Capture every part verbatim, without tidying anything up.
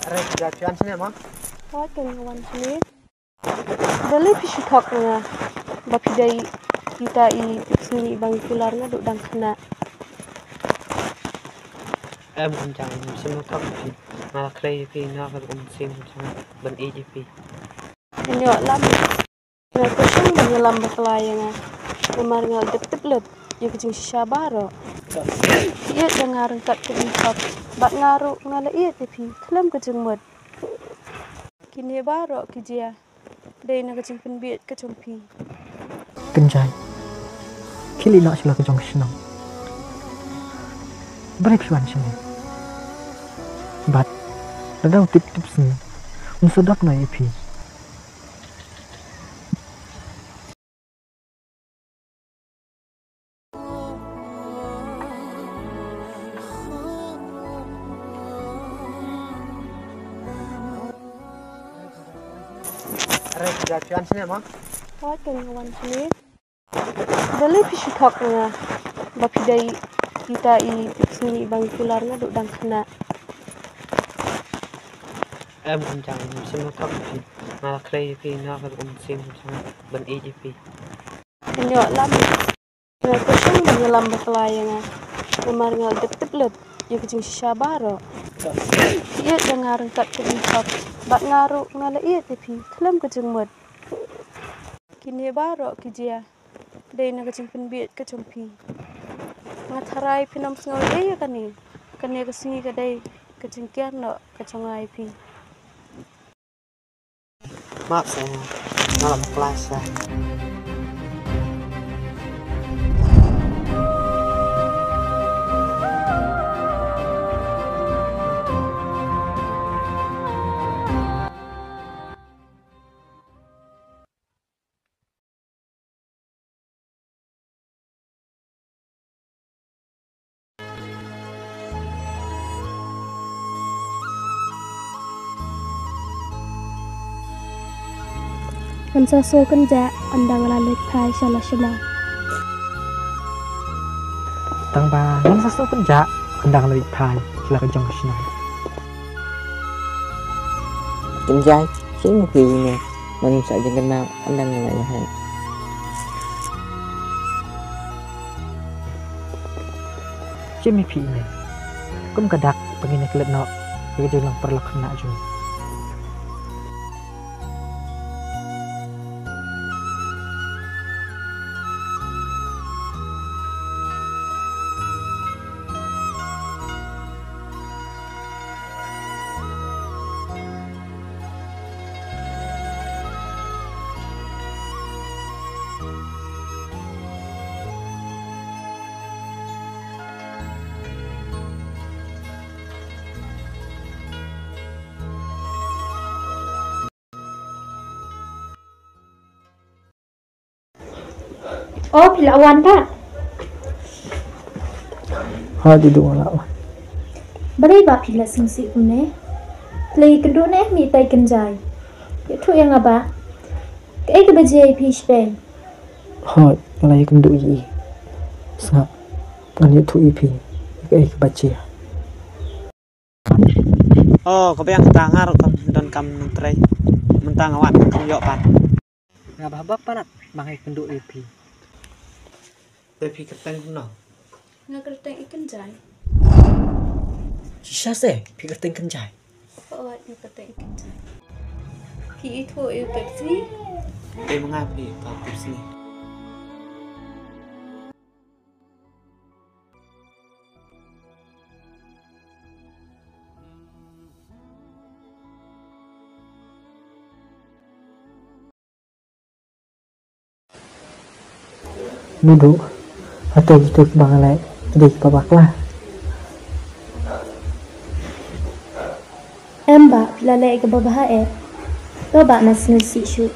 Are, phi da phi wan shane mo? Wat, kan nga wan shane. Da lei phi shu thok nga ba phi dei ita i Tipsngi ba ngi kular naduh dang khynnah. Em, Kynjai, ngam shym la thok ïa phi. Nga la khlei ïa phi na ka rukom sien, ngam shym ban ïeit ïa phi. Ngan ïoh lam. Nga kyrpad ba ngi lam bakla ïa nga. Namar nga la tip tip lep ïa ka jingshisha baroh. Phi ïeit ïa nga ryngkat ka jingthok. Bad nga ruh nga la ïeit ïa phi khlem ka jingmut. Kine baroh ki jia dei na ka jingpynbieit ka jong phi. Kynjai, khie leit noh sha la ka jong ka shnong. Balei phi wan shane? Bad lada u Tip Tipsngi un sa dap noh ïa phi? Are, phi da phi wan shane mo? Wat, kan nga wan shane. Da lei phi shu thok nga ba phi dei ita i Tipsngi ba ngi kular naduh dang khynnah. Em, Kynjai, ngam shym la thok ïa phi. Nga la khlei ïa phi na ka rukom sien, ngam shym ban ïeit ïa phi. Ngan ïoh lam. Nga kyrpad ba ngi lam bakla ïa nga. Namar nga la tip tip lep ïa ka jingshisha baroh. Phi ïeit ïa nga ryngkat ka jingthok. Bad nga ruh nga la ïeit ïa phi khlem ka jingmut. Kine baroh ki jia dei na ka jingpynbieit ka jong phi. Nga tharai phin ym sngew ei ïa kane. Kane ka sngi ka dei ka jingkiar noh ka jong nga ïa phi. Map sa, nga la bakla sa. Ngan sa sngewsih kynjah ynda nga la leit phai sha la shnong. Tang ba ngan sa sngewsih kynjah ynda nga la leit phai sha la ka jong ka shnong. Kynjai, shisha phi ïa nga, man sa jingkynmaw ynda nga la ïa hai. Shisha phi ïa nga, kum ka dak ba ngin ïa klet noh ïa ka jinglang paralok khynnah jong ngi. O, phi la wan pat? Ha, dei duh nga la wan. Balei ba phi la sngewsih kumne? Phi la ïakynduh ne em ïa i Kynjai? Ïathuh ïa nga ba. Kaei kaba jia ïa phi shipeng? Ha, nga la ïakynduh ïa i. Sngap. Ngan ïathuh ïa phi kaei kaba jia. O, ka biang kata, nga ruh kam don kam nongtrei. Mynta nga wan, kam ïoh pat. Nga bha bha palat ba nga ïakynduh ïa phi. Te phi kyrteng kumno? Nga kyrteng i Kynjai. Shisha se phi kyrteng Kynjai? Hooid, nga kyrteng i Kynjai. Phi ithuh ïa u Tipsngi? Te ma nga phi ïa u Tipsngi. Naduh hato kito kiba nga leh ki dei kiba bakla? Em bah, phi la leh kiba bha eh. To bah, na sngewsih shuh.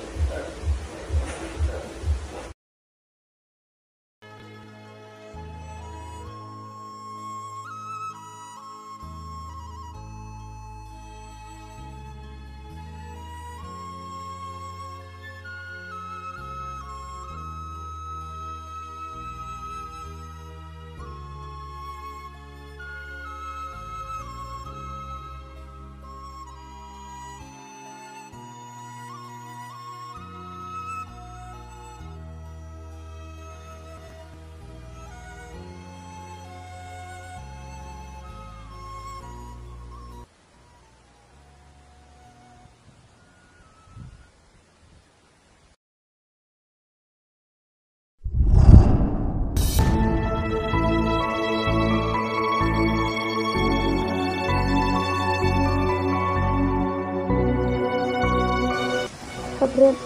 Rit,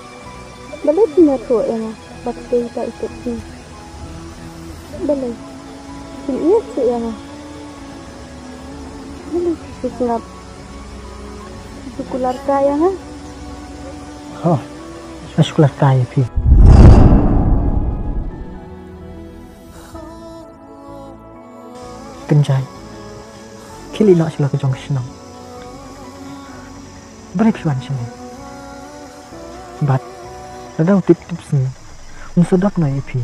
balei phi ïathuh ïa nga ba phi dei ita i tip hi? Balei phi ïeit shuh ïa nga? Balei phi sngap? Phi kular kai ïa nga? Oh, nga shu kular kai ïa phi. Kynjai, khie leit noh sha la ka jong ka shnong. Balei phi wan shane? Bad lada u tip tip sngewbha un sa dap noh ïa phi.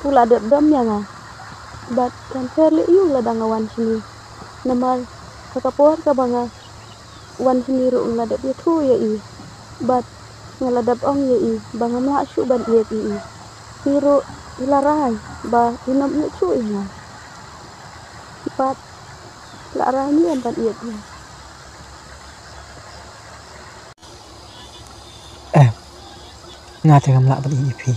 U la dep dom ïa nga. Bad kan pher leh ïa u lada nga wan shane. Namar ha ka por kaba nga wan shane ruh nga la dep ïathuh ïa i. Bad nga la dep ong ïa i ba ngam lah shuh ban ïeit ïa i. Te ruh i la rai ba i nym ïeit shuh ïa nga. Bad la rai ni em ban ïeit ïa nga. Eh, nga te ngam lah ban ïeit ïa phi.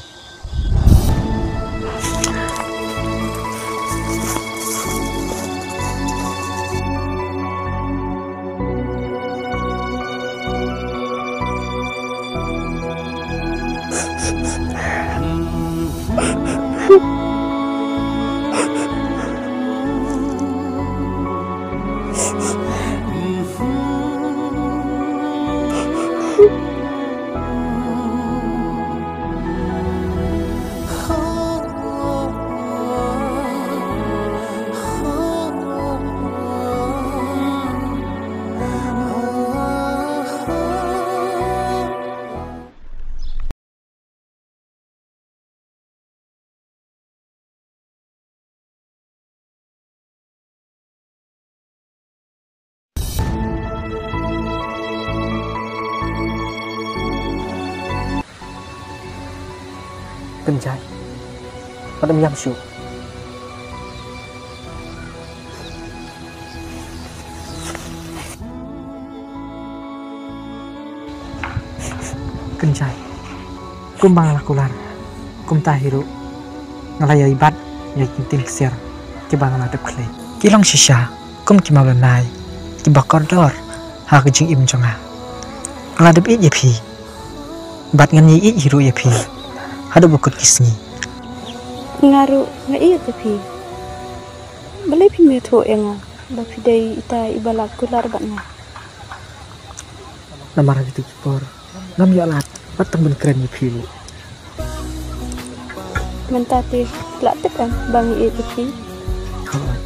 Kynjai, wat ym ïam shuh. Kynjai, kumba nga la kular, kumta hi ruh nga la ïai bat ïa ki ktien ksiar kiba nga la dep khlei. Ki long shisha kum ki mawlynnai kiba kordor ha ka jingim jong nga. Nga la dep ïeit ïa phi bad ngan ïai ïeit hi ruh ïa phi haduh ba kut ki sngi. Nga ruh nga ïeit ïa phi. Balei phim ïathuh ïa nga ba phi dei ita iba la kular bad nga? Namar ha kito ki por ngam ïoh lad bad tang ban kren ïa phi ruh. Mynta te la tip em ba nga ïeit ïa phi? Hooid.